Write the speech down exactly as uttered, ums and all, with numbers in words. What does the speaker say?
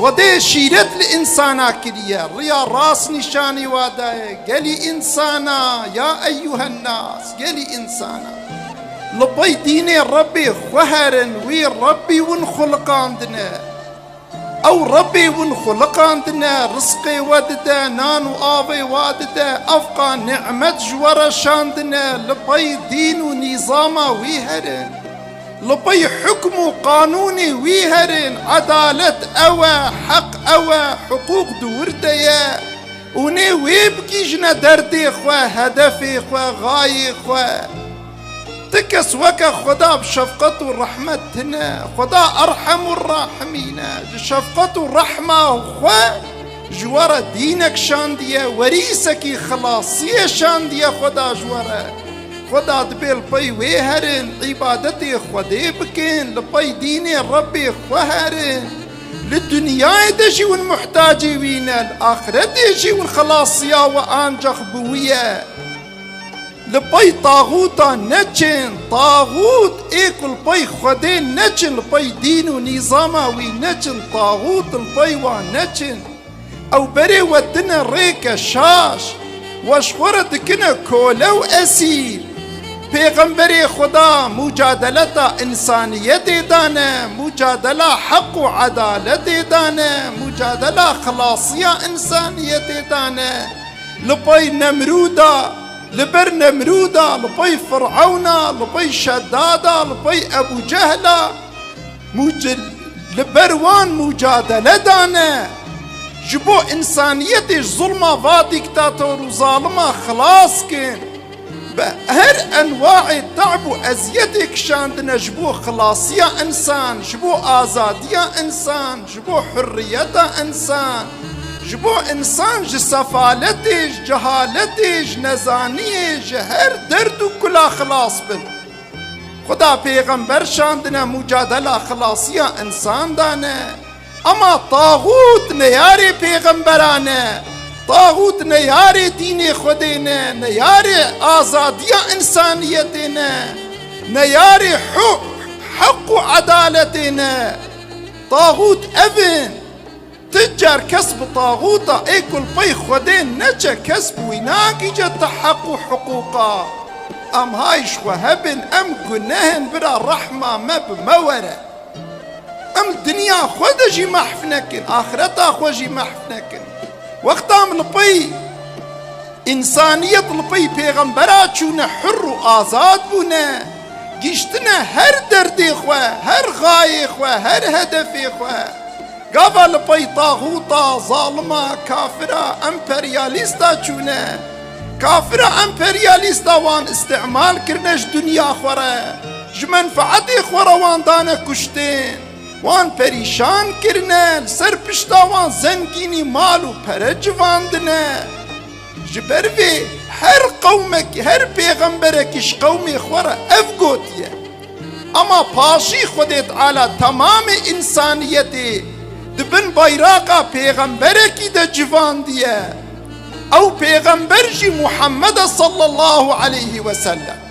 Xwedê şîret li însana kiriye, riya rast nîşanî wa daye. Gelî însana, ya eyyuhen nas, gelî însana. Li pey dînê Rebbê xwe herin, wî Rebbî win xuliqandine. Ew Rebbê win xuliqandine, rizqê we dide, nan û avê wa dide, evqa nîmet ji we re şandine, li pey dîn û nîzama wî herin. Li pey hukm û qanûnê wî herin, edalet ew e, heq ew e, hiqûq di wir de ye. Û nê wê bigihîjine derdê xwe, hedefê xwe, xayê xwe. Ti kes weke Xweda bi şefqet û rehmet tine. Xweda Erhemur Rahimîn e. Ji şefqet û rehma xwe ji we re dînek şandiye, werîsekî xilasiyê şandiye Xweda ji we re. Xweda dibê li pey wê herin, îbadetê Xwedê bikin, li pey dînê Rebbê xwe herin. Li dinyayê de jî win muhtacê wî ne, li axretê jî win xilasiya we ancax bi wî ye. Li pey taxûta neçin, taxût ê ku li pey Xwedê neçin, li pey dîn û nîzama wî neçin, taxût li pey wan neçin. Ew berê we tine rêke şaş, we ji xwe re dikine kole û esîr. Pêxemberê Xweda mucadeleta însaniyetê dane, mucadela heq û edaletê dane, mucadela xilasiya însaniyetê dane. Li pey Nemrûda, li ber Nemrûda, li pey Firewna, li pey Şedada, li pey Ebû Cehla, Mucil-, li ber wan mucadele dane, ji bo însaniyetê ji zulma va dîktator û zalima xilas kin. Bi her enwaê te'b û eziyetê kişandine ji bo xilasiya însan, ji bo azadiya însan, ji bo hurriyeta însan, ji bo însan ji sefaletê, ji cehaletê, ji nezaniyê, ji her derd û kula xilas bin. Xweda pêxember şandine, mucadela xilasiya însan dane. Ema taxût neyarê pêxemberan e. Taxût neyarê dînê Xwedê ne, neyarê azadiya însaniyetê ne, neyarê hu-, heq û edaletê ne. Taxût ev in. Ti car kes bi taxûta ê ku li pey Xwedê neçe, kes bi wî nagihîce ti heq û hiqûqa. Em hay ji xwe hebin, em guneh in, bira rehma me bi me were. Em dinya xwe de jî mehf nekin, axireta xwe jî mehf nekin. Wexta em li pey Însaniyet li pey pêxembera çûne, hur û azad bûne, gihîştine her derdê xwe, her xayê xwe, her hedefê xwe. Gava li pey taxûta, zalima, kafira, emperyalîsta çûne. Kafira, emperyalîsta wan îstîmal kirine ji dinya xwe re, ji menfeetê xwe re wan dane kuştin. Wan perîşan kirine, li ser pişta wan zengînî, mal û pere civandine. Ji ber vê her qewmekî, her pêxemberekî ji qewmê xwe re ev gotiye. Ema paşî Xwedê Teala temamê însaniyetê di bin bayraqa pêxemberekî de civandiye. Ew pêxember jî Muhammed e sallallahu aleyhi ve sellem.